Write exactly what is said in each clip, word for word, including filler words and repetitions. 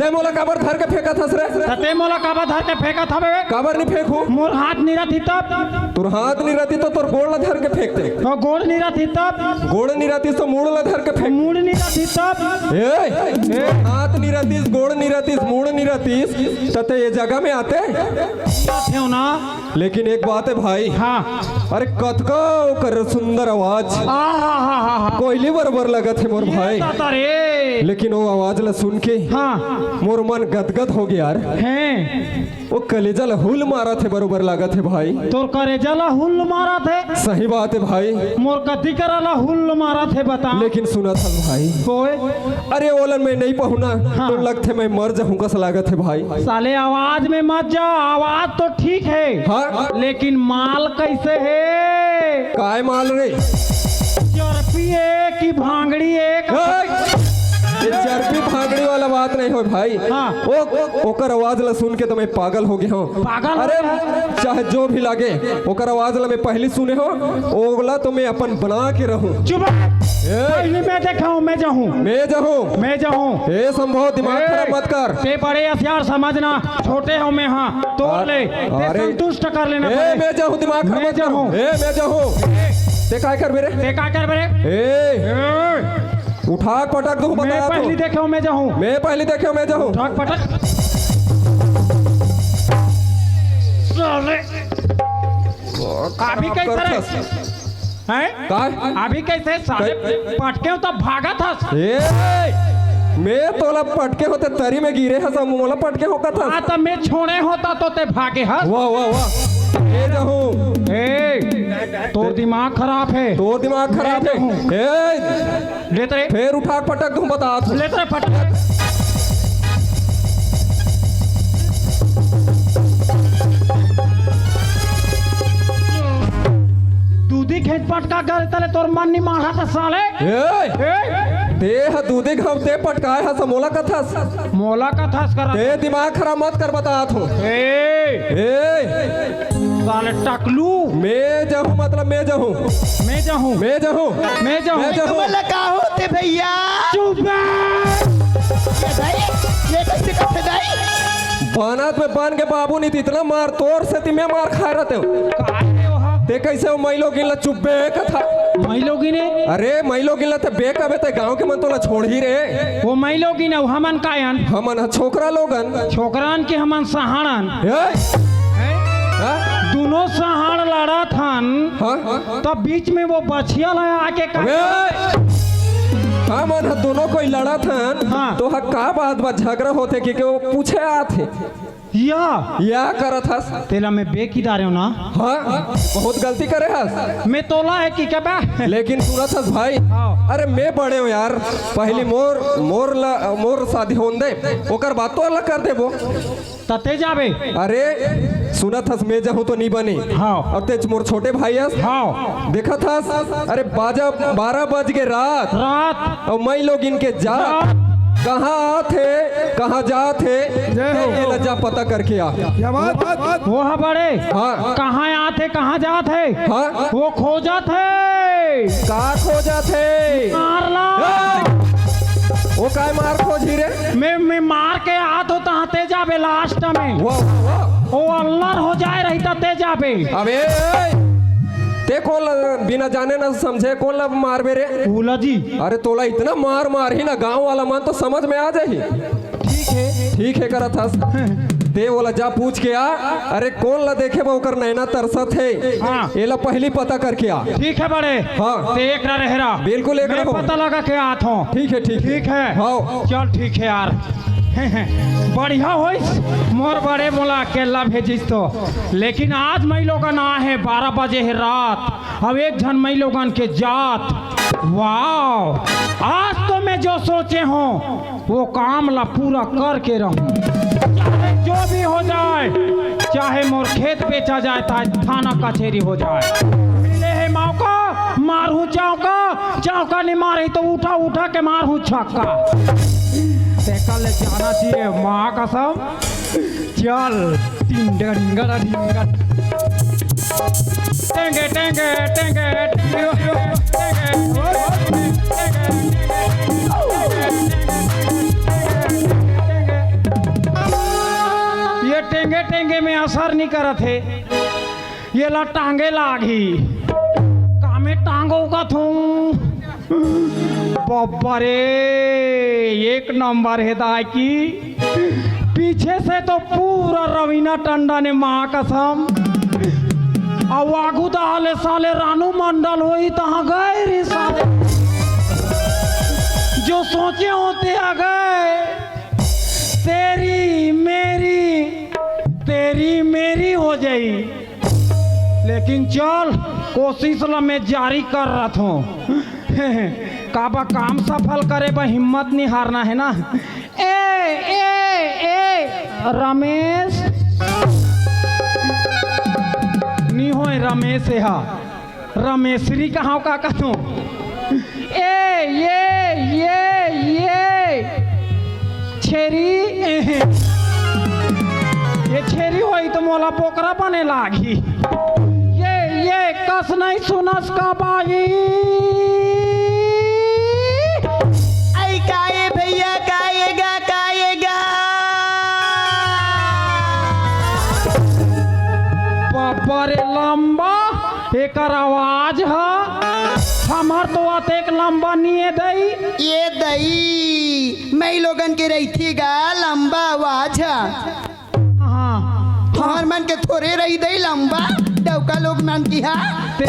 ए, मोला काबर धर के फेंकत हस रे? त ते मोला काबर धर के फेंकत हवे? काबर नहीं फेंकू? मोर हाथ नहीं रही तब। तोर हाथ नहीं रही तो तोर गोड़ ला धर के फेंकते। तो गोड़ नहीं रही तब। गोड़ नहीं रही तो मूड़ ला धर के फेंक। मूड़ नहीं रही तब। ए, ए। हाथ नहीं रही, गोड़ नहीं रही, मूड़ नहीं रही, त ते ये जगह में आते। आते हो ना। लेकिन एक बात है भाई। हाँ। अरे कतका ओकर सुंदर आवाज। आ हा हा हा हा। कोयली बरोबर लगत हे मोर ये भाई। दादा रे। लेकिन वो आवाज ला सुन के हाँ। मोर मन गदगद हो गया यार। हैं। वो कलेजा ला हुल मारत हे बरोबर लागत हे भाई। तोर कलेजा ला हुल मारत हे। सही बात है भाई। मोर कति करा ला हुल मारत हे बता। लेकिन सुनत हस भाई। कोई। अरे ओलन मैं नहीं पहुना हाँ। तो लगथे मैं मर जाहूं कस लागत हे भाई। साले आवाज में मत जा, आवाज तो ठीक है। हाँ। लेकिन माल कैसे है? काय माल रे? चरपी है कि भांगड़ी है? ए, ये चरपी भांगड़ी वाला बात नहीं हो भाई। हाँ। ओ, ओकर आवाज ला सुन के तो मैं पागल हो गया हूँ। पागल हो अरे गया? चाहे जो भी लागे, ओकर आवाज ला मैं पहली सुने हो, ओला तो मैं अपन बना के रहूं। चुप। ए। पहली मैं देखा हूँ, मैं जाहूं। मैं जाहूं। मैं जाहूं। ए संभव, दिमाग ए, खराब मत कर। ते बड़े हथियार समझना, छोटे हो मैं हाँ। तोड़ अरे, ले, ते अरे। संतुष्ट कर लेना ए, पड़े। मैं जाहूं, दिमाग खराब मैं मत कर। जाहूं। ए, मैं जाहूं। ते काय करबे रे? ते काय करबे रे? ए, ए। उठाक पटक दूं, मैं बता तू। पहली देखे हूं, मैं जाहूं। मैं पहली देखे हूं, मैं जाहूं। उठाक पटक। साले। अभी खराब कैसे रे? करथस। हैं? काय? अभी कैसे साले काय? पटके हो तो भागत हस? ए, मैं तोला पटके होते तरी में गिरे हस, मोला पटके हो कथस? हाँ, तो मैं छोड़े होता तो ते भागे हस? वाह, वाह, वाह। ए जाहूं। ए, तोर दिमाग खराब है। तोर दिमाग खराब है। ए, लेत रे। फेर उठा के पटक दूं, बता तू। लेत रे पटक। दूधी खेत पटका कर तले तोर मन नहीं मारा था साले। ए, ए? ते ह दूधी घाव ते पटकाए हस, मोला कथस। मोला कथस करा। ते दिमाग खराब मत कर, बता तू। ए, ए, साले टकलू। मैं जाहूं, मतलब मैं जाहूं। मैं जाहूं। मैं जाहूं। मैं जाहूं। मैं जाहूं। तुम्हारा का होते भैया? चुप बे। ये भाई, ये कैसे करते भाई? बानात में बान के बाबू नहीं तो इतना मार तोर से ती मैं मार खाए रहते हो। काय रे ओहा? ते कैसे हो मइलोगिन ला चुप बे कथा? मइलोगिन है? अरे मइलोगिन ला ते बे कबे ते गांव के मन तोला छोड़ ही रे। वो मइलोगिन है, हमन कायन? हमन ह छोकरा लोगन। छोकरान के हमन सहाड़न। ए? हैं? हाँ? दोनों सहाड़ लड़त हन, हाँ? तब बीच में वो बछिया ला आके का अबे! हमन ह दोनों कोई लड़त हन, हाँ। तो ह का बात बा झगड़ा होथे कि, कि वो पूछे आत हे। या। या करत हस। तेला मैं बे की डारे हूं ना। हाँ, बहुत गलती करे हस। मैं तोला है कि क्या बे? लेकिन सुनत हस भाई। हाँ। अरे मैं बड़े हूं यार। पहली मोर, मोर ला, मोर शादी होन दे। ओकर बाद तोला कर देबो। तते जाबे। अरे सुनत हस मैं जाहूं तो नहीं बने। हाँ। और तेच मोर छोटे भाई हस। हाँ। देखत हस। अरे बाजा बारह बज के रात। रात। अउ मइलोगिन के जात। जात। कहाँ आत हे, कहाँ जात हे, जय हो। ये ला जा पता करके आ। क्या बात, बात, बात। वो हा बड़े। हाँ। कहाँ आत हे, कहाँ जात हे? हाँ। वो खोजत हे। का खोजत हे? मार ला। ए! वो काय मार खोजी रे? मैं, मैं मार के आत हो तहाँ ते जाबे लास्ट में। वाह, वाह। वो अल्लर हो जाए रही त ते जाबे। अबे, ते कोन ला बिना जाने न समझे कोन ला मारबे रे? भूला जी। अरे तोला इतना मार मारही ना गांव वाला मन तो समझ में आ जाही। ठीक है। ठीक है करत हस। ते ओला जा पूछ के आ। अरे कोन ला देखे बा ओकर नैना तरसत हे। हाँ। एला पहली पता करके आ। ठीक है बड़े। हाँ। ते एक रा रहरा। बिल्कुल एक मैं रहो। पता लगा के आत हूँ। ठीक है, ठीक है। ठीक है। हाँ। चल ठीक है यार। बढ़िया होइस, मोर बड़े मोला अकेला भेजिस तो। लेकिन आज मइलोगन आए हे, बारह बजे हे रात, अब एक झन मइलोगन के जात। वाह, आज तो मैं जो सोचे हूँ वो काम ला पूरा करके रहूं, चाहे जो भी हो जाए, चाहे मोर खेत बेचा जाए, चाहे थाना कचेरी हो जाए। मिले हे मौका, मारहूं चौका, चौका नहीं मारे तो उठा उठा के मारहूं छक्का। तेकर ले जाना चाहिए माँ कसम। चल, टिंगा ढिंगा ढिंगा। टेंगे, टेंगे, टेंगे, टेंगे, टेंगे। असर नहीं करत हे। ये ला टांगे लागही। कामे टांगो कथूं। बब्बा रे, एक नंबर हे दाई की। पीछे से तो पूरा रवीना टंडन हे माँ कसम। अउ आगू डाहले साले रानू मंडल होई तहाँ गए रे साले। जो सोचे होते आ गए। तेरी मेरी, तेरी मेरी हो जाई। लेकिन चल, कोशिश ला मैं जारी कर रहा हूँ। काबा काम सफल करे बा हिम्मत नहीं हारना है ना। ए, ए, ए, रमेश। नहीं होए रमेश, एहा रमेशरी कहां का कथों। ए, ये, ये, ये छेरी, ये छेरी होई तो मोला बोकरा बने लागी। ये, ये कस नहीं सुनस का बाई। आई काये भैया, काये गा, काये गा। बाबा रे लंबा, एकर आवाज ह हमर तो अतेक लंबा निये दई। ये दई, मैं लोगन के रहिथे गा लंबा आवाज ह। हाँ। हमर मन के थोरे रही दई लंबा, डौका लोग मन की हा। ते,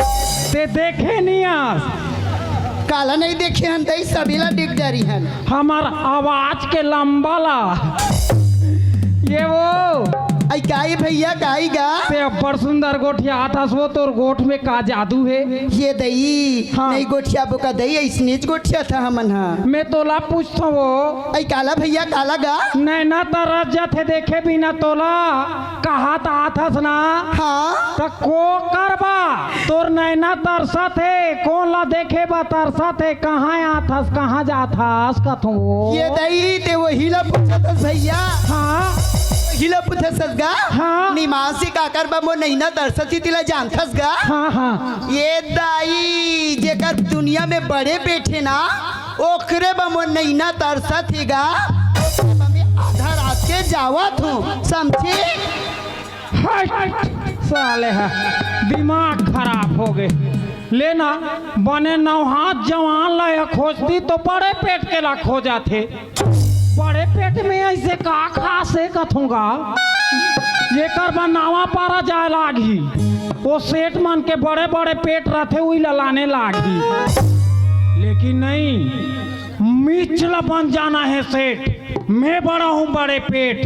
ते देखे नहीं आस। काला नहीं देखे हन दई, सभी ला दिख डरी हन। हमर आवाज के लंबा ला। ये वो। आई काई भैया, काई गा? ते अब्बड़ सुंदर गोठियात हस वो, तोर गोठ में का जादू हे? ये दई, हाँ। नहीं गोठियाबो का दई, अइसनेच गोठियाथन हमन हा। मैं तोला पूछथों वो। आई काला भैया, काला गा? नैना तरस जाथे देखे बिना तोला, कहात आथस ना? हाँ। त को करबा? तोर नैना तरसत हे, कोन ला देखे बा तरसत हे, कहाँ आथस, कहाँ जाथस, कथों वो। ये दई, ते वही ला पूछत हस भैया। हाँ। वही ला पूछत हस गा? हाँ। निमास से काकर बा मोर नैना तरसत हे, तिला जानथस गा? हाँ, हाँ। ये दाई, जेकर दुनिया में बड़े पेट हे ना, ओकरे बा मोर नैना तरसत हे गा, ओकरे बा मैं आधा रात के जावत हूँ, समझे? हट, साले हा, दिमाग खराब हो गे। लेना, बने नौहात जवान ला या खोजती तो बड़े पेट के ला खोजाथे। बड़े पेट में अइसे का खास हे कथों गा? एकर बर नावा पारा जाए लागही। वो सेठ मन के बड़े-बड़े पेट रथे, उही ला लाने लागही। लेकिन नहीं, मिच ला बन जाना हे सेठ। मैं बड़ा हूँ बड़े पेट।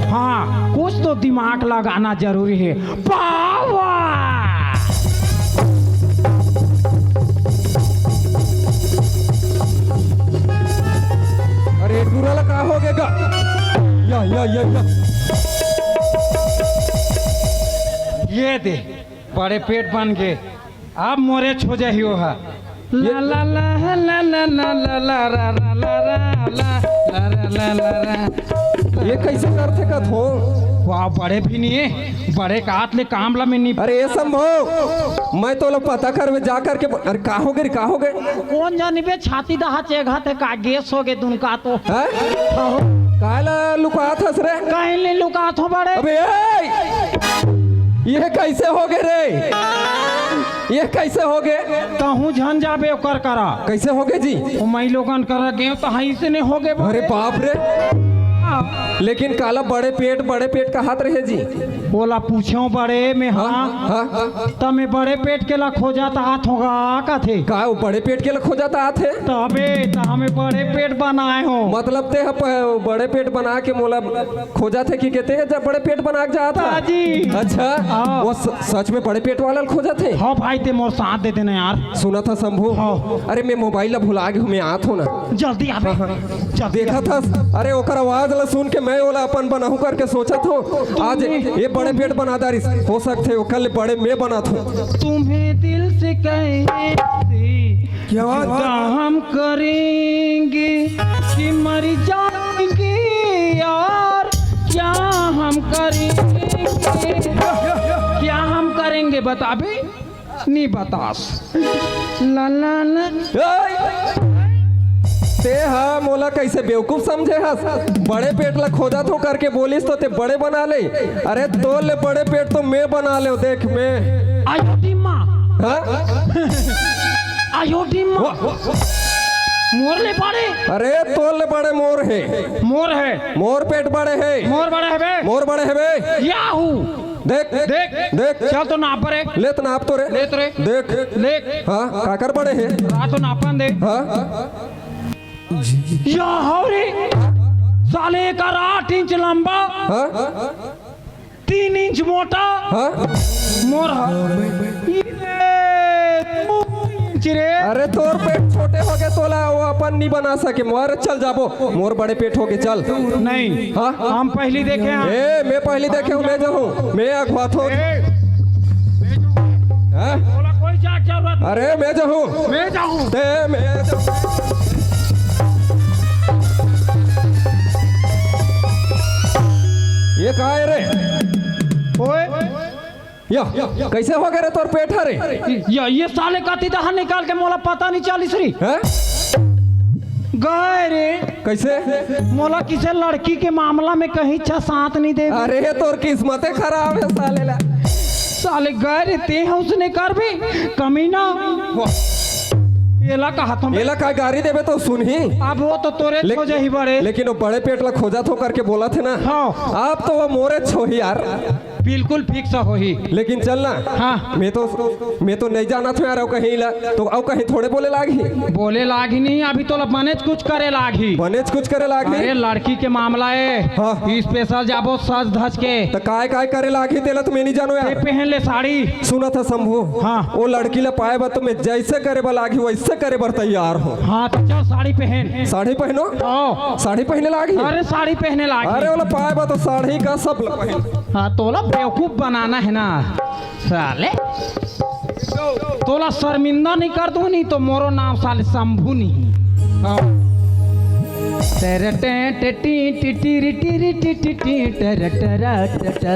हाँ, कुछ तो दिमाग लगाना जरूरी हे। पावर! अरे टूरा ला का हो गे गा? या, या, या, या। ये दे, बड़े पेट बन गे। अब मोरे छो जाही ओहा। ला, ला, ला, ला, ला, ला, ला, ला, ला, ला, ला, ला, ला, ला, ला, ला। ये कइसे करथे कथों? वाह, बड़े भी नहीं हे, बड़े कात ले काम ला में नहीं। अरे ए शंभू, मैं तोला पता करबे जा करके। अरे का हो गे रे, का हो गे? कोन जानी बे, छाती डहा चेघाथे का, गैस हो गे दुन का तो। हैं? काला लुकात हस रे? कहीं नहीं लुकात हों बड़े। अबे ए! ये कइसे हो गे रे? ये कइसे हो गे? तहूँ झन जाबे ओकर करा। कइसे हो गे जी? ओ माई लोगन करा गेंव त अइसने हो गे बड़े। अरे बाप रे। हाँ। लेकिन काला बड़े पेट, बड़े पेट कहात रहे जी? ओला पूछेंव बड़े मैं, हाँ, हाँ। हाँ, हाँ। त मैं बड़े पेट के ला खोजत आत हों गा कथे। का वो बड़े पेट के ला खोजत आत हे? तबे त हमें बड़े पेट बनाए हों। मतलब ते ह प-, बड़े पेट बना के मोला खोजथे कि कथे जब बड़े पेट बना के जात हे? ताजी। अच्छा, हाँ। वो स-, सच में बड़े पेट वाला ल खोजथे? हाँ भाई, ते मोर साथ दे देना यार। सुनत हस शंभू? हाँ। अरे मैं मोबाइल ला भुला गे हूँ, मैं आत हों ना। जल्दी आबे। हाँ, हाँ। जल्दी देखत हस? अरे ओकर आवाज ला सुन के मैं ओला अपन बनाहूँ करके सोचत हों। आज ये बड़े पेट बना डारिस, हो सकथे ओकर ले बड़े मैं बनात हों। तुम्हें दिल से कहे क्या बात? क्या हम करेंगे कि मर जाएंगे यार, क्या हम करेंगे, क्या हम करेंगे बताबे? नहीं बतास। ला ला ला। ए! ते हा मोला कइसे बेवकूफ समझे हस? बड़े पेट ला खोजत हों करके बोलिस तो ते बड़े बना ले। अरे तोर ले बड़े पेट तो मैं बना लेंव, देख मैं। आयो डिम्मा। हाँ? आयो डिम्मा। वाह। मोर ले बड़े? अरे तोर ले बड़े मोर हे। मोर हे। मोर पेट बड़े हे। मोर बड़े हे बे। मोर बड़े हे बे। याहू। देख। देख। देख। चल तो नाप रे। ले तो नाप तो रे। ले तो रे। देख। देख। हाँ, काकर बड़े हे? रा तो नापन दे। हाँ। या हव रे, साले एकर आठ इंच लंबा, हाँ? तीन इंच मोटा। हाँ? मोर ह-, ये दू इंच रे। अरे तोर पेट छोटे होगे, तोला वो अपन नी बना सके। मोर चल जाबो, मोर बड़े पेट होगे, चल। नहीं, हाँ? हम पहली देखे हैं। ए, मैं पहली देखे हूँ, मैं जाहूँ, मैं अगवाथों। ए, हाँ? तोला कोई जात जरूरत नहीं। अरे मैं जाहूँ। मैं जाहूँ। ते मैं जाहूँ। ये का हे रे? ओए। या, कइसे होगे रे तोर पेट ह रे? या, ये साले कति डहर निकाल के मोला पता नहीं चलिस रे। हैं? गए रे। कइसे? मोला किसे लड़की के मामला में कहीं अच्छा साथ नहीं दे। अरे, तोर किस्मते खराब हे साले ला। साले गए रे, ते ह उसने कर भी कमीना। वाह। एला कहा था मैं। एला का गारी देबे तो सुनही। अब वो तो तोरे ले-, खोजे ही बड़े। लेकिन वो बड़े पेट ला खोजत हों करके बोलत हे ना। हाँ। अब तो वो मोरे छोही यार। बिल्कुल फिक्स होही। लेकिन चल ना। हाँ। मैं तो, मैं तो नहीं जानत हों यार, अउ कहीं ला, तो अउ कहीं थोड़े बोले लागही। बोले लागही नहीं, अभी तोला बनेच कुछ करे लागही। बनेच कुछ करे लागही। अरे लड़की के मामला हे। हाँ। स्पेशल जाबो सज धज के। त काय काय करे लागही तेला तो मैं नहीं जानों यार। ते पहन ले साड़ी। सुनत हस शंभू। हाँ। वो लड़की ला पाए बर तो मैं जइसे करे बर लागही वइसे करे बर तैयार हों। हाँ, तो चल साड़ी पहन। साड़ी पहनों? आओ। साड़ी पहने लागही? अरे साड़ी पहने लागही। अरे ओला पाए बर तो साड़ी का सब ल-, हाँ, तोला बेवकूफ बनाना हे ना साले। तोला शर्मिंदा नहीं कर दूँ नहीं तो मोरो नाम साले शंभू नहीं। हाँ। टेरे टे टे टी टी टी री टी री टी टी टी टेरे टेरे टे टे।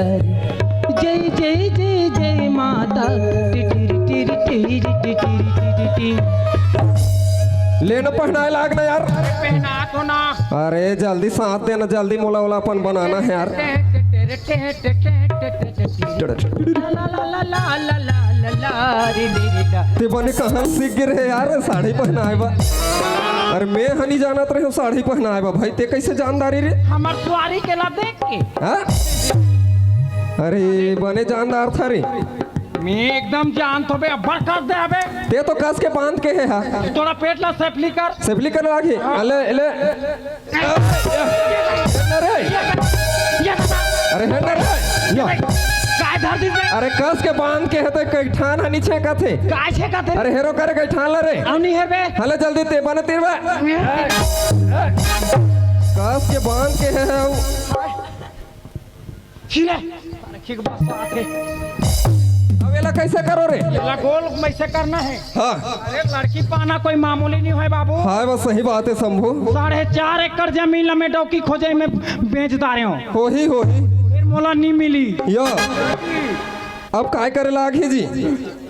जय जय जय जय माता। टी टी री टी री टी री टी टी री टी टी टी। ले ना पहनाए लाग ना यार। अरे पहना तो ना। अरे जल्दी साथ देना, जल्दी मोला ओला अपन बनाना हे यार। ते बने कहाँ सीख गे रहे यार साड़ी पहनाए बा? अरे मैं ह नहीं जानत रहे हूँ साड़ी पहनाए बा भाई, ते कइसे जानदारी रे? हमर सुवारी के ला देख के। हाँ? अरे बने जानदार था रे। मैं एकदम जानत हों बे, अब्बड़ कस दे अबे। ते तो कस के बांध के हे हा। तोला पेट ला सेपली कर। सेपली करे लागही। हाँ। अले, ले। अरे। ये बता। अरे हेंड रे। या। काय धर दिस बे? अरे कस के बांध के हे त कई ठान ह नहीं छेंकत हे। काय छेंकत हे? अरे हेरो करे कई ठान ला रे। अउ नहीं हे बे। हले जल्दी ते बने तीर बे। कस के बांध के हे, हे। छिले। अरे खिक बस आथे। अब एला कइसे करो रे? एला गोल मइसे करना हे। हाँ। अरे लड़की पाना कोई मामूली नहीं होय बाबू। हाँ, बस सही बात हे शंभू। साढ़े चार एकड़ जमीन ला मैं डौकी खोजे में बेच डारे हों। होही, होही। फिर मोला नहीं मिली। या। अब काय करे लागही जी?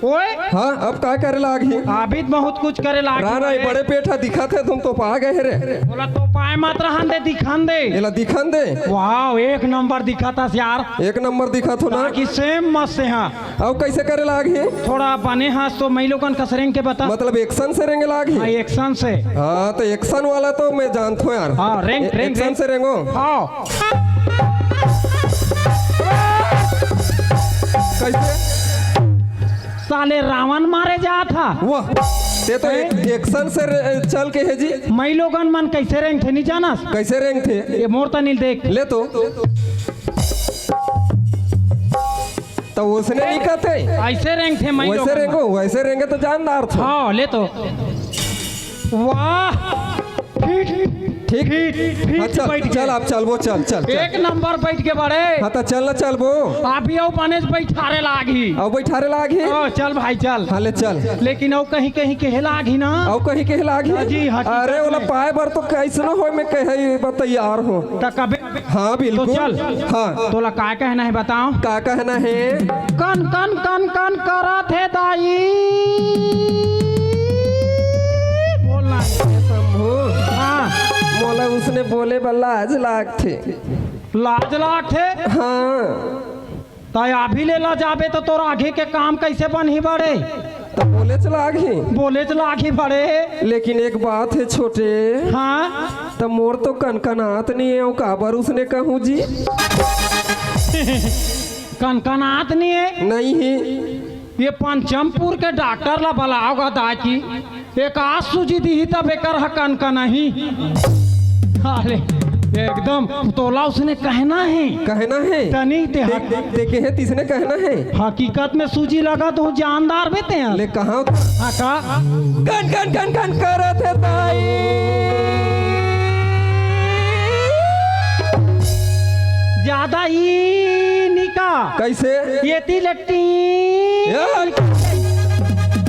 ओए। हाँ, अब काय करे लागही? अभी तो बहुत कुछ करे लागही। रा, रा, बड़े पेट ह दिखत हे, तुम तो पा गए रे। ओला तो पाए मत रहन दे, दिखन दे। एला दिखन दे। वाह, एक नंबर दिखत हस यार। एक नंबर दिखत हों ना? ताकि सेम मस्त हे, हाँ। अब कइसे करे लागही? थोड़ा बने हस तो मइलोगन कस रेंग के बता। मतलब एक्शन से रेंगे लागही? हाँ, एक्शन से। हाँ, तो एक्शन वाला तो मैं जानत हों यार। हाँ, रेंग, ए-, रेंग, एक्शन रेंग। से रेंगों। हाँ। कइसे? साले रावण मारे जात हा। वाह, ते तो एक, हैं? एक्शन से रे-, चल के हे जी। मइलोगन मन कइसे रेंगथे, नहीं जानस? कइसे रेंगथे? ये मोर तनी ल देख। ले तो। त ओसने नहीं कहते। अइसे रेंगथे मइलोगन। वइसे रेंगो, वइसे रेंगे तो जानदार था। हाँ, ले तो। वाह। फिट, ठीक। फिट, फिट हाँ, चल, बइठ गे। चल, अब चलबो, चल, चल, चल। एक नंबर बइठ गे बड़े। हाँ, त चल ना, चलबो। अभी अउ बनेच बइठारे लागही। अउ बइठारे लागही? हाँ, चल भाई, चल। हाँ, ले चल। लेकिन अउ कहीं, कहीं कहे लागही ना। अउ कहीं कहे लागही? हाँ जी, हकीकत अरे, ओला में। पाए बर तो कइसनो होय, मैं कहे बर तैयार हों। त कबे हाँ, बिल्कुल। तो चल। हाँ। तोला का कहना हे, बताओ? का कहना हे? कन, कन, कन, कन करत हे दाई। बोलना हे। शंभू। हाँ। मोला उसने बोले बर लाज लागथे। लाज लागथे? हाँ। त अभी ले लजाबे त तोर आगे के काम कइसे बनही बड़े? त बोलेच लागही। बोलेच लागही बड़े। लेकिन एक बात हे छोटे। हाँ। त मोर तो कनकनात नइ हे, अउ काबर उसने कहूँ जी? कनकनात नइ हे? नइ हे। ये पंचमपुर के डॉक्टर ला बलाव गा दाई, कि एक आध सूजी दिही तब एकर ह कनकनाही। अरे, एकदम तोला उसने कहना हे। कहना हे? तनी ते ते, हक- ते कहे तिसने कहना हे। हकीकत में सूजी लगा तो जानदार बे ते हैं। ले कहाँ? हाँ का? कन, कन, कन, कन करत हे दाई। ज्यादा ई निका। कइसे? ये ती लट्टी। यार,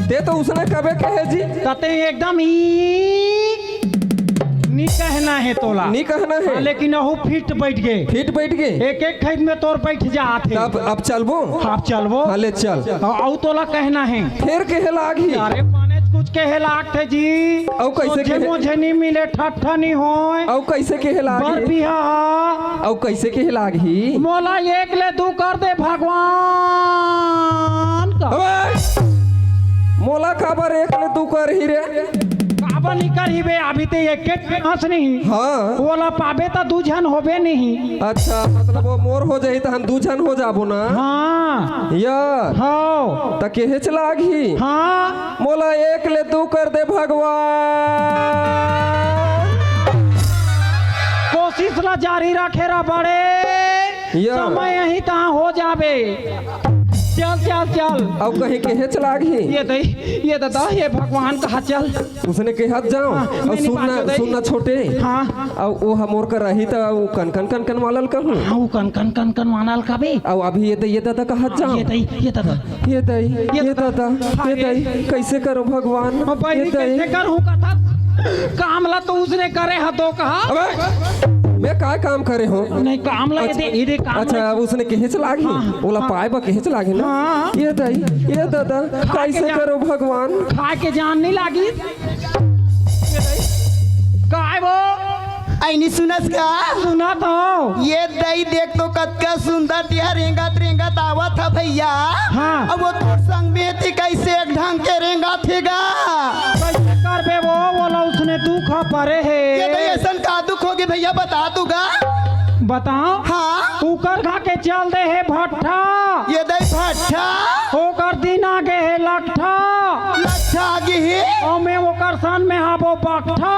ते तो उसने कबे कहे जी। त ते एकदम ई नी कहना हे तोला। नी कहना हे। हाँ, लेकिन अहू फिट बैठ गे। फिट बैठ गे। एक एक खैद में तोर बैठ जात हे। तब अब चलबो? हाँ, चलबो। हाँ, ले चल। अउ, अउ तोला कहना हे। फेर कहे लागही। अरे, बनेच कुछ कहे लागथे जी। अउ कइसे सोझे कहे? मोझे नी मिले, ठट्ठा नी होय। अउ कइसे कहे लागही? बर बिहा। अउ कइसे कहे लागही? मोला एक ले दू कर दे भगवान का। अबे! मोला काबर एक ले दू करही रे? काबर नी करही बे, अभी ते एक के हंस नहीं। हाँ। ओला पाबे त दू झन होबे नहीं। अच्छा, मतलब वो मोर हो जाही त हम दू झन हो जाबो ना? हाँ। यार। हाँ। त केहेच लागही। हाँ। मोला एक ले दू कर दे भगवान। कोशिश ला जारी रखे रह बड़े। या। समय यही तहाँ हो जाबे। चल, चल, चल। अउ कहीं केहेच लागही। ये दई, ये ददा, ये भगवान कहा चल। उसने केहत जाओ। हाँ, अउ नहीं, नहीं, सुनना, बाजो दई। सुनना छोटे। हाँ। अउ वो हमोर कर रही त वो कन कन कन कन वालल कहूँ। हाँ, वो कन कन कन कन वालल का बे। अउ अभी ये दई, ये ददा कहत जाओ। ये दई, ये ददा। ये दई, ये ये ददा, ददा, हाँ, ये ये दई, कइसे करो भगवान? अब भाई, ये दई। कइसे करूँ कथा? काम ला तो उसने करे ह तो कहा। अबे, मैं काय काम करे हूँ? नहीं, काम ला ये अच्छा, दे, ये दे, काम अच्छा, ला। अब उसने केहेच लागही? हाँ, ओला हाँ। पाए बर केहेच लागही ना? हाँ। ये दई, ये ददा, खा के कइसे जान, करो भगवान? खा के जान नहीं लागी? ये दई, काय वो? ऐनी सुनस का? सुनत हौं। ये दई देख तो कतका सुंदर दिया रेंगत रेंगत आवत ह भइया। हाँ। अब वो तोर संग में ती कइसे एक ढंग के रेंगत हे गा? कइसे करबे वो, ओला उसने दुख ह परे हे। ये दई अइसन का दुख होगे भइया, बता तू गा। बताओ। हाँ। उकर घा के चल दे हे भट्ठा। ये दई भट्ठा। ओकर दिन आ गे हे लट्ठा। लट्ठा आ गे हे। अउ मैं ओकर सन में हाबो बट्ठा।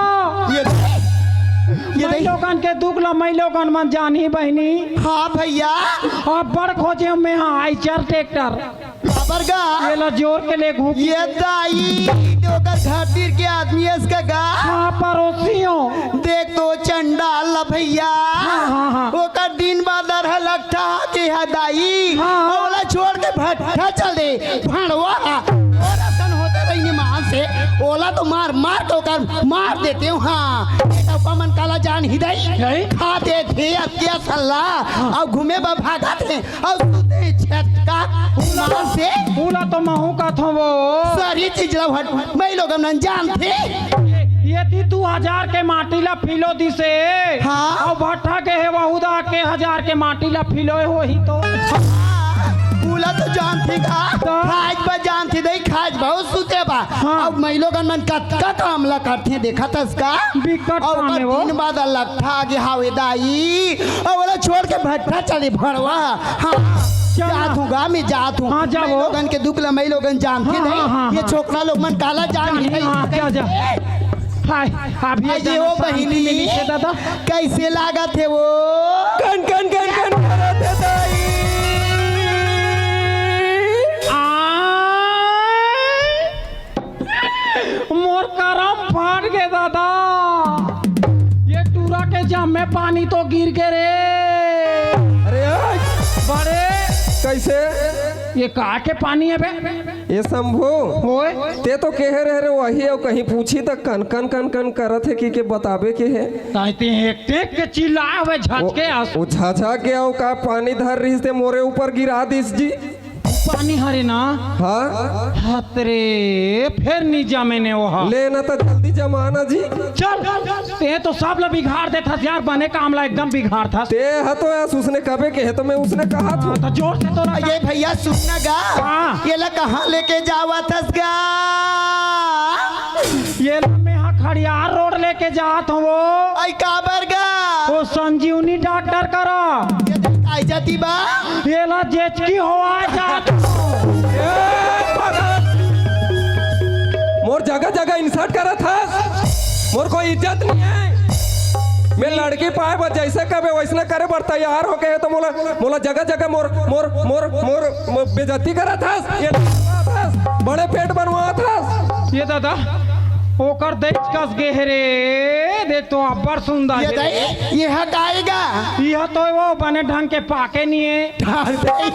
ये दई, ये मैं दई। लोगन के दुख ला मैं लोगन मन जानही बहिनी। हाँ भइया। अब्बड़ खोजे में हाँ आइचर ट्रैक्टर। काबर गा? ये ला जोर के ले घूम। ये दई, ओकर घर तीर के आदमी अस का गा? हाँ, पड़ोसी हो। देख तो चंडाल ला भइया। हाँ, हाँ, हाँ। ओकर दिन बादर ह लट्ठा के ह दाई। हाँ। ओला छोड़ के भट्ठा चल दे, भड़वा। और असन होते रहिनी मान से, ओला तो मार, मार के ओकर मार देते हूँ। हाँ, बेटा, उपा मन काला जानही दई। नहीं। खा दे थे, अब क्या सल्ला? हाँ। अब घूमे बा भागत हे। अउ सुते छटका उला से। उला तो महू कथों वो। सारी चीज ला भट, मैं लोगन मन जानथे। ये थी दू हजार के माटी ला फिलो दिसे। हाँ। अउ भट्ठा के हे वहू दा के हजार के माटी ला फिलोए होही तो। उला तो जानथे का? तो? खाज बा जानथे दई, खाज बहुत सुते बा। हाँ। अब मैं लोगन मन कतका काम ला करथे, देखत हस का? बिकट अउ काम हे वो। दिन बाद लट्ठा गे हावे दाई, अउ ओला छोड़ के भट्ठा चले भड़वा। हाँ, चल ना। जात हूँ गा, मैं जात हूँ। हाँ, जाओ। मैं लोगन के दुख ला मैं लोगन जानथे हाँ, नहीं। हाँ, हाँ, ये हाँ। छोकरा लोग मन काला जान जानी, नहीं। हाँ, जा, जा। हाय, अभी अरे जाना ओ शांति बहिनी, मिली से दादा। कइसे लागत हे वो? कन, कन, कन, कन करत हे दाई। आय। मोर करम फाट गे दादा, ये टूरा के जम्मे पानी तो गिर गे रे। अरे ओए! बड़े कइसे? ये का के पानी हे बे? ए शंभू, ओए? ते तो केहे रहे रे वही, अउ कहीं पूछी त कन कन कन कन करत हे कि के बताबे के हे। ताई ते एक टेक के चिल्लाए हवे झचके अस। ओ झचक के अउ का पानी धर रहिस ते मोरे ऊपर गिरा दिस जी। पानी हरे ना। हाँ। हतरे, फेर नी जमे ने वो हा। ले ना तो जल्दी जमा ना जी। चल, ते तो सब ला बिगाड़ देथस यार, बने काम ला एकदम बिगाड़थस। ते ह तो यार उसने कबे के हे तो मैं उसने कहा था। हाँ, तो जोर से तो ना। ये भैया सुन ना गा। हाँ। ये ला कहाँ लेके जावत हस गा? ये ला मैं हा खड़ियार रोड लेके जात हूँ वो। आई काबर गा? वो संजीवनी डॉक्टर करा। ये देख, आई जाती बा। ये ला जेचकी होवा जात हूँ। ए, भगत! मोर जगह जगह इंसल्ट करत हस। मोर कोई इज्जत नहीं है। मैं लड़की पाए बर जैसे कबे वैसने करे बर तैयार होके हे तो मोला, मोला जगह जगह मोर, मोर, मोर, मोर, मोर बेइज्जती करत हस। ये बड़े पेट बनवात हस। ये दादा, ओकर देख कस गे हे रे, देख तो अब्बड़ सुंदर ये हे। दई, ये ह का आएगा? यह तो वो बने ढंग के पाके नहीं है। ढाल दई।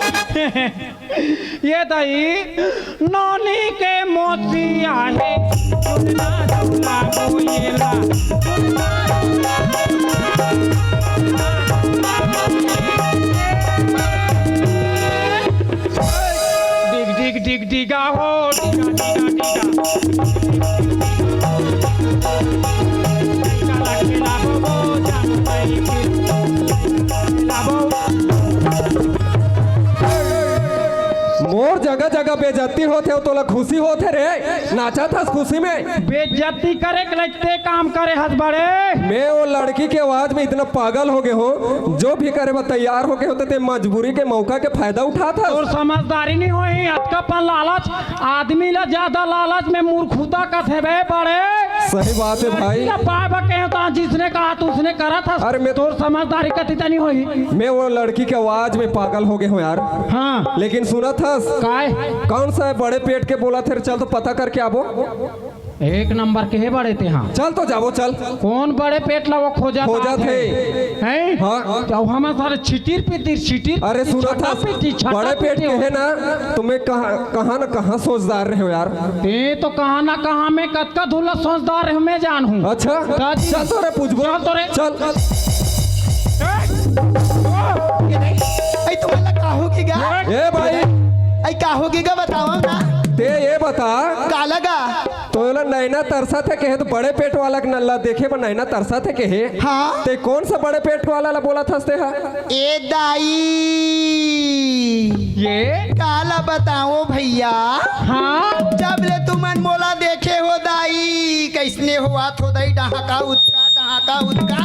ये दई, नोनी के मोती आहे, चुनना चुनना बुएला, चुनना चुनना बुएला। डिग डिग डिग डिगा हो, डिगा डिगा डिगा। मोर जगह जगह बेइज्जती होथे, तोला खुशी होथे रे, नाचत हस खुशी में। बेइज्जती करे के लगते काम करे हस बड़े। मैं वो लड़की के आवाज में इतना पागल हो गए हो, जो भी करे बर तैयार हो गए हो, तो ते मजबूरी के मौका के फायदा उठात हस। तोर समझदारी नहीं होही, अतका पन लालच, आदमी ला ज्यादा लालच में मूर्खुता कथे बे बड़े। सही बात है भाई। लड़की ला पाए बर कहे हो तो जिसने कहा तो उसने करत हस। अरे मैं तोर समझदारी कति तनी होही। मैं वो लड़की के आवाज में पागल हो गए हूँ यार। हाँ। लेकिन सुनत हस। काय? कौन सा है बड़े पेट के बोलत हे, चल तो पता करके आबो। एक नंबर के हे बड़े ते, हाँ। चल तो जाबो, चल। कौन बड़े पेट ला वो खोजत खोजत आथे? हे। हैं? हाँ। तो हम सारे छितिर पितिर छितिर। अरे सुनत हस, पितिर, छटा बड़े पेट पितिर के हो। हे ना, तो मैं कहाँ, कहाँ ना कहाँ सोचदार रहे हो यार। ते तो कहाँ ना कहाँ में कतका धुला सोचदार रहे हो, मैं जानहूँ। अच्छा? दादी। चल तो रे पूछबो। चल तो रे। चल। ए, तुमला का होगे गा? ए भाई। ए, का होगे गा, बतावा ना। ते ये बता। काला गा? तोला नैना तरसत हे कहे तो बड़े पेट वाला के नल्ला देखे बर नैना तरसत हे कहे। हाँ। ते कौन सा बड़े पेट वाला ला बोलत हस ते हा? ए दाई। ये? काला बताओ भैया। हाँ। जब ले तुमन मोला देखे हो दाई, कैसने होवत हो दाई, डहाका उतका, डहाका उतका।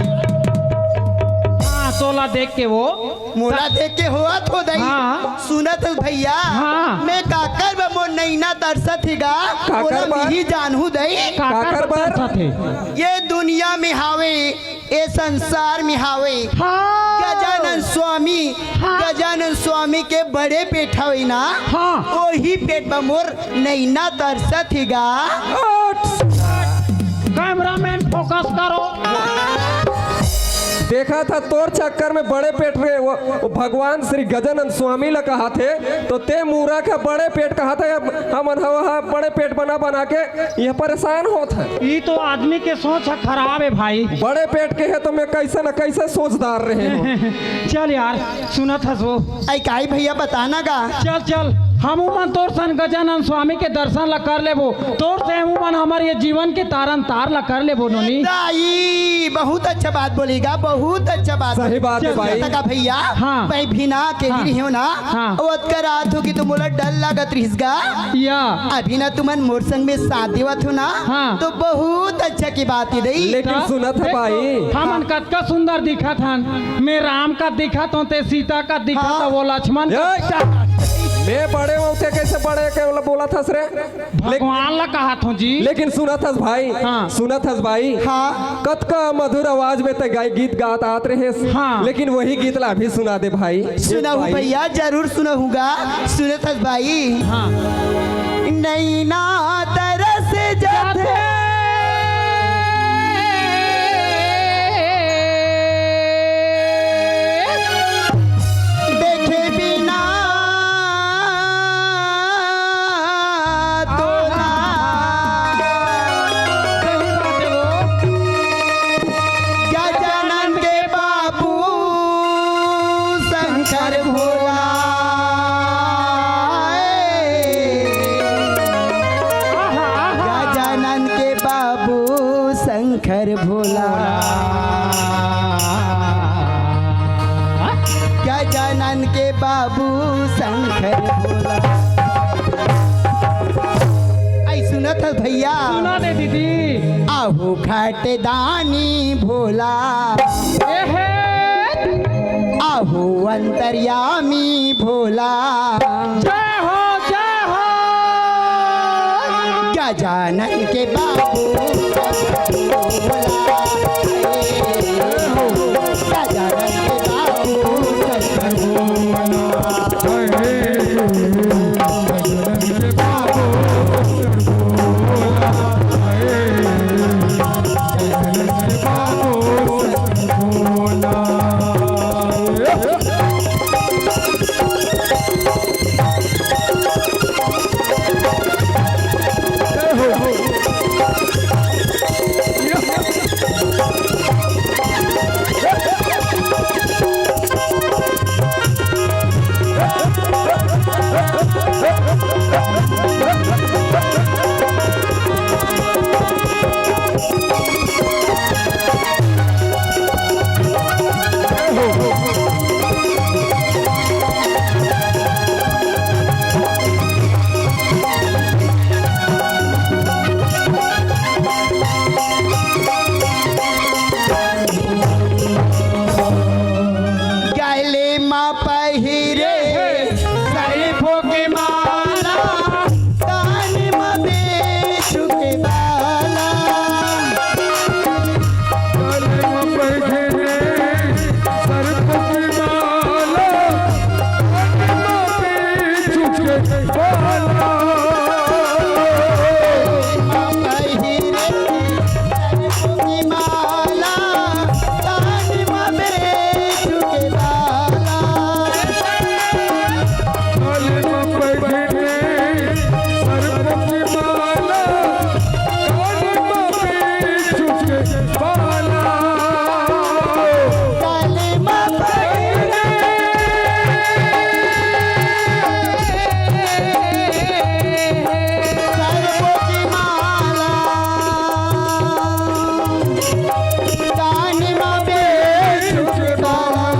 हाँ, तोला देख के वो। मोला देख के होवत हो दाई। हाँ। सुनत हस भैया। हाँ। मैं काकर बर मोर नैना तरसत हे गा, काकर ओला बर? मिही जानहूँ दाई। काकर काकर बर बर? तरसत हे? ये दुनिया में हावे, ए संसार में हावे। हाँ। गजानन स्वामी, हाँ। गजानन स्वामी के बड़े पेट हवे ना, हाँ। ओही पेट बर मोर नैना तरसत हे गा। कैमरामैन फोकस करो। देखा था तोर चक्कर में बड़े पेट रे, वो, वो भगवान श्री गजानन स्वामी ला कहा थे, तो ते मूरा के बड़े पेट कहा था, हमन हवा हा बड़े पेट बना बना के ये परेशान होत हे। ई तो आदमी के सोच ह खराब हे भाई। बड़े पेट के हे तो मैं कैसे न कैसे सोचदार रहे हो। चल यार, सुनत हस वो। ऐ काई भैया, बता ना गा। चल चल, हमू मन तोर सन गजानन स्वामी के दर्शन ला कर लेबो, तोर से हमू मन हमर ये जीवन के तारन तार ला कर लेबो नोनी। दाई, बहुत अच्छा बात बोले गा, बहुत अच्छा बात सही बोले। बात हे चल, भाई। चल। तका भैया, हाँ। मैं भी ना अकेली हाँ। रही हूँ ना, हाँ। वो अतका रात हो कि तो मोला डर लागत रहिस गा। या। अभी ना तुमन मोर संग में साथ देवत हो ना, हाँ। तो बहुत अच्छा की बात हे दई। लेकिन तो सुनत हे देख भाई। तो, हमन कतका सुंदर दिखत हन। मैं राम का दिखत हूँ, ते सीता का दिखत हाँ। हूँ, वो लक्ष्मण का। ए, मैं बड़े हूँ, ते कैसे बड़े के बोला, बोलत हस रे? भगवान ला कहत हूँ जी। लेकिन सुनत हस भाई, हाँ। सुनत हस भाई, हाँ। कतका मधुर आवाज में ते गाय गीत गात आत रहे, हाँ। लेकिन वही गीत ला अभी सुना दे भाई। सुनाहूँ भाई। भैया, जरूर सुनाहूँ गा। सुनत हस भाई। हाँ। नैना तरस जाथे। देखे बिना तोला। गजानन के बाबू शंकर भोला। शंकर भोला, गजानन के बाबू शंकर भोला। आई सुनत हस भैया? सुना दे दीदी। आहो घाट दानी भोला, ए हे। आहो अंतर्यामी भोला। जय हो, जय हो। गजानन के बाबू भोला, गजानन के बाबू भोला। गले मा पहिरे सरफो के माला, कान मा बिच्छू के बाला। गले मा पहिरे सरफो के माला, कान मा बिच्छू के बाला।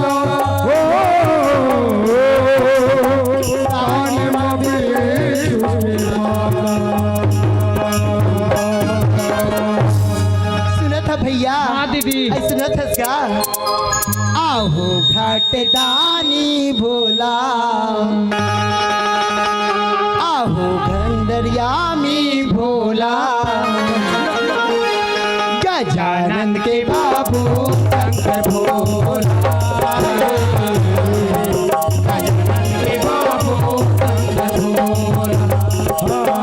सुनत ह भैया? हाँ दीदी। आई सुनत हस का? आहो घाट दानी भोला, आहो घंडरियामी भोला, गजानन के बाबू शंकर भोला, गजानन के बाबू शंकर भोला।